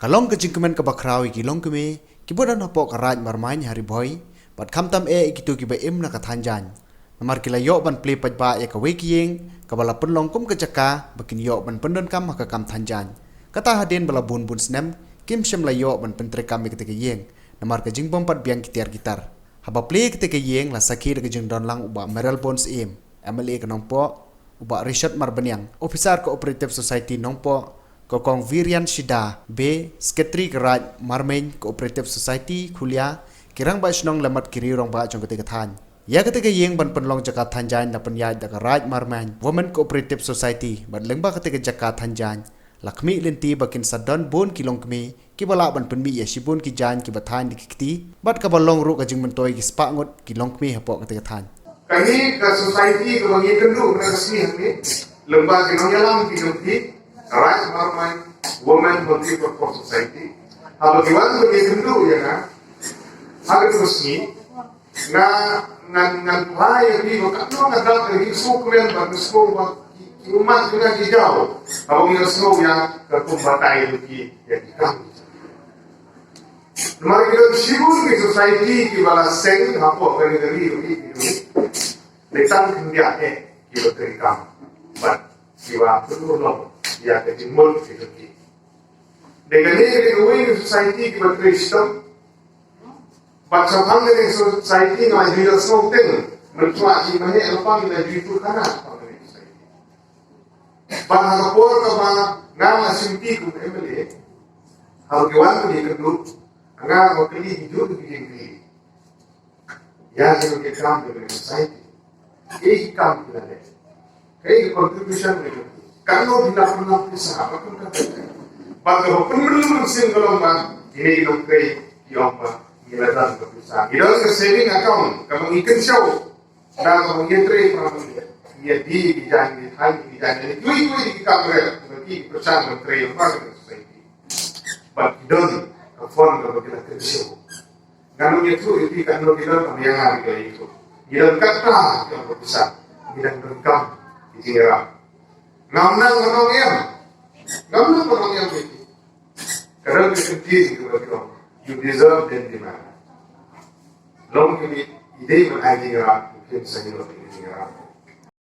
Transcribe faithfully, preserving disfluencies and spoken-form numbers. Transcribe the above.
Ka long ka jingkmen kaba khraw ïa ki longkmie kiba don hapoh ka Raid Marmain ha Ri Bhoi bad khamtam eh ïa kito kiba im na ka thaiñ jaiñ. Namar ki la ïoh ban plie paidbah ïa kawei ka ïing kaba la pynlong kum ka jaka ba kin ïoh ban pyndonkam ha ka kam thaiñ jaiñ. Kata hadien ba la bun bun snem kim shym la ïoh ban pyntreikam ïa kata ka ïing namar ka jingbym pat biang ki tiar ki tar. Haba plie ïa kata ka ïing la sakhi da ka jingdon lang u Bah Mayralborn Syiem, M L A ka Nongpoh, u Bah Richard Marbaniang, Officer Cooperative Society Nongpoh, ka Kong Vivian Shida Bey, Secretary ka Raid Marmain Cooperative Society Khulia, ki rangbah shnong lem bad ki riew rangbah jong kata ka thaiñ. Ïa kata ka ïing ban pynlong jaka thaiñ jaiñ la pynïaid da ka Raid Marmain Women Cooperative Society bad lyngba kata ka jaka thaiñ jaiñ la khmih lynti ba kin sa don bun ki longkmie kiba lah ban pynmih ïa shibun ki jaiñ kiba thaiñ da ki kti bad kaba long ruh ka jingmyntoi ki spah ngut ki longkmie hapoh kata ka thaiñ. Kane ka society kaba ngi kynduh na ka sngi hangne lyngba ki nongïalam ki jong ki, Raid Marmain Women Multipurpose Society, haba ki wan ba ngi kynduh ïa nga ha kane ka sngi, nga ngan ngan phla ïa phi ba katno nga dap da ki sngewkmen bad ki sngew ba ki, ki ummat jong nga ki jaw haba ngi ïohsngew ïa ka kum batai jong ki ïa ki kam. Namar ki don shibun ki society kiba la seng hapoh kane ka ri jong ngi, ki don dei tang khyndiat eh kiba treikam bad kiba pynurlong ïa ka jingmut ka jong ki. Dei kane ka dei kawei ka society kiba trei shitom. Bad shaphang kane ka society nga la ju ïohsngew teng, mynta ki maheh la pang, la ju ïathuhkhana shaphang kane ka society. Bad ha ka por kaba nga la shimti kum M L A, haba ki wan ki kynduh, nga la kylli ki jong ki jingkylli ïa ki, ki kam ki society, ki kam ki la leh, ki contribution ki, katno phi la pynlong pisa, ba kum ka, ba ka ba pynmynlong mynsiem ka long ba kine ki nongtrei ki ong ba ngi la don ka pisa, ngi don ka saving account kaba ngi kynshew. Nang ba ngi trei, ba ngi ïa die ki jaiñ, ngi thaiñ ki jaiñ, ngi tui tui ki kam rep, ba ki pyrshang ban trei ba ka society. Bad ki don ka fund kaba ki la kynshew. Ngan ym ïathuh ïa phi katno ki don, kam ïa nga ki la ïathuh. Ngi don katta ki ong ka pisa, ngi dang donkam ki jingïarap. Ngam nang ban ong em, ngam nang ban ong em ïa phi. Ka don ka kyntien kaba ki ong, you deserve, then demand. Long kane i dei ban ai jingïarap, u khim sa ïoh ïa ka jingïarap.